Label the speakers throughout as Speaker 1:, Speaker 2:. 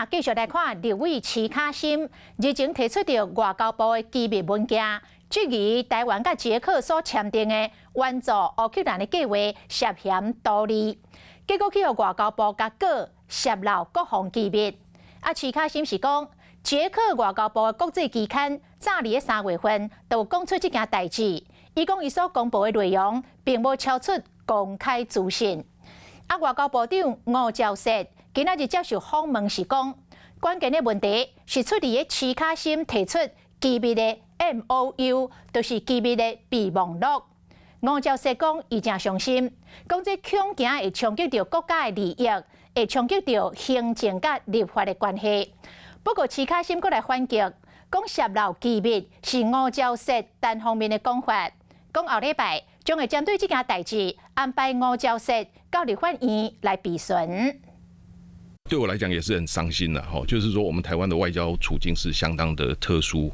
Speaker 1: 啊，繼續來看立委徐卡芯日前提出著外交部的機密文件，質疑台灣佮捷克所簽訂的援助烏克蘭的計劃涉嫌圖利，結果去予外交部共告洩露國防機密。啊，徐卡芯是講，捷克外交部的國際期刊早佇咧3月份就有講出這件代誌，伊講伊所公布的內容並無超出公開資訊。啊，外交部長吳釗燮今仔日接受訪問時講，關鍵的問題是出佇咧徐卡芯提出機密的 MOU，就是機密的備忘錄。吳釗燮講，伊誠傷心，講這恐驚會衝擊著國家的利益，會衝擊著行政佮立法的關係。不過，徐卡芯閣來反擊，講洩露機密是吳釗燮單方面的講法，講後禮拜將會針對這件代誌安排吳釗燮到立法院來備詢。
Speaker 2: 對我來講也是很傷心的哈，就是說我們台灣的外交處境是相當的特殊，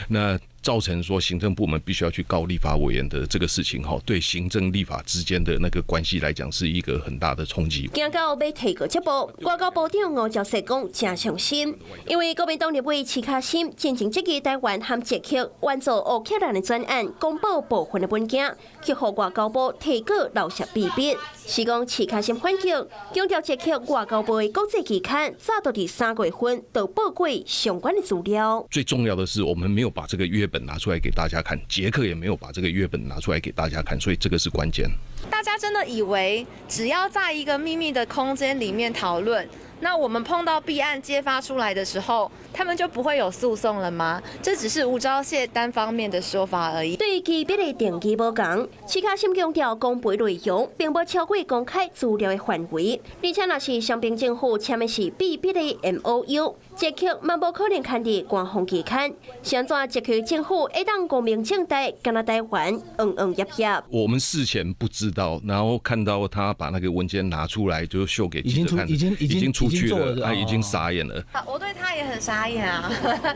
Speaker 2: 那造成說行政部門必須要去告立法委員的這個事情哈，對行政立法之間的那個關係來講是一個很大的衝擊。
Speaker 3: 驚到欲提告這步，外交部長吳釗燮講誠傷心，因為國民黨立委徐卡芯進前質疑台灣和捷克援助烏克蘭的專案公布部分的文件，去予外交部提告漏洩秘密。是講徐卡芯反擊，強調捷克外交部的國際期刊早就佇3月份就報過相關的資料。
Speaker 2: 最重要的是，我們沒有把這個約本拿出來給大家看，捷克也沒有把這個約本拿出來給大家看，所以這個是關鍵。
Speaker 4: 大家真的以為只要在一個秘密的空間裡面討論，那我們碰到弊案揭發出來的時候，他們就不會有訴訟了嗎？這只是吳釗燮單方面的說法而已。
Speaker 3: 對機密的定義無仝，徐卡芯強調公布內容並無超過公開資料的範圍，而且若是雙邊政府簽的是秘密的 MOU，捷克嘛無可能刊佇官方期刊。是按怎捷克政府會當光明正大，敢若台灣僗僗挹挹？
Speaker 2: 我們事前不知道，然後看到他把那個文件拿出來就秀給記者看，
Speaker 5: 已經已經
Speaker 2: 已經出去了，他已經傻眼了。
Speaker 4: 我對他也很傻眼啊！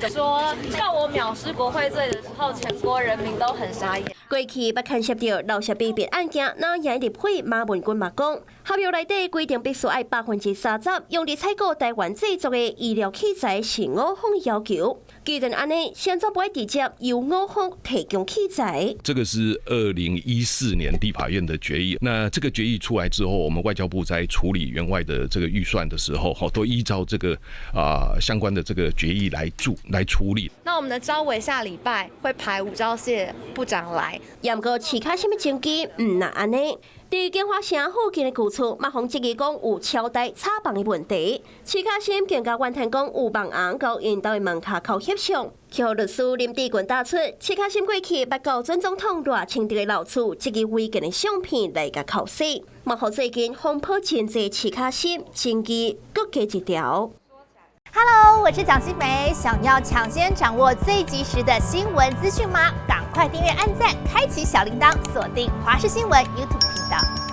Speaker 4: 說告我藐視國會罪的時候，全國人民都很傻眼。
Speaker 3: 過去捌牽涉著漏洩秘密案件，那贏立委馬文君嘛講，合約內底規定必須愛30%用佇採購台灣製作的醫療器材是我方要求。既然按呢，是按怎無愛直接由我方提供器材？
Speaker 2: 這個是2014年立法院的決議。那這個決議出來之後，我們外交部在處理援外的這個預算的時候，哈，都依照這個啊相關的這個決議來做來處理。
Speaker 4: 那我們的召委下禮拜會排吳釗燮部長來。
Speaker 3: 毋過徐卡芯的證據毋若按呢？佇京華城附近的舊厝，嘛予質疑講有超大炒房的問題。徐卡芯更加怨嘆講有網紅到𪜶兜的門跤口翕相，予律師林志群打出，徐卡芯過去捌到前總統賴清德的老厝，質疑違建的相片來共剾洗，嘛予最近風波真濟徐卡芯證據閣加一條。
Speaker 6: Hello，我是蔣新梅，想要搶先掌握最及時的新聞資訊嗎？趕快訂閱、按讚、開啟小鈴鐺，鎖定華視新聞 YouTube 頻道。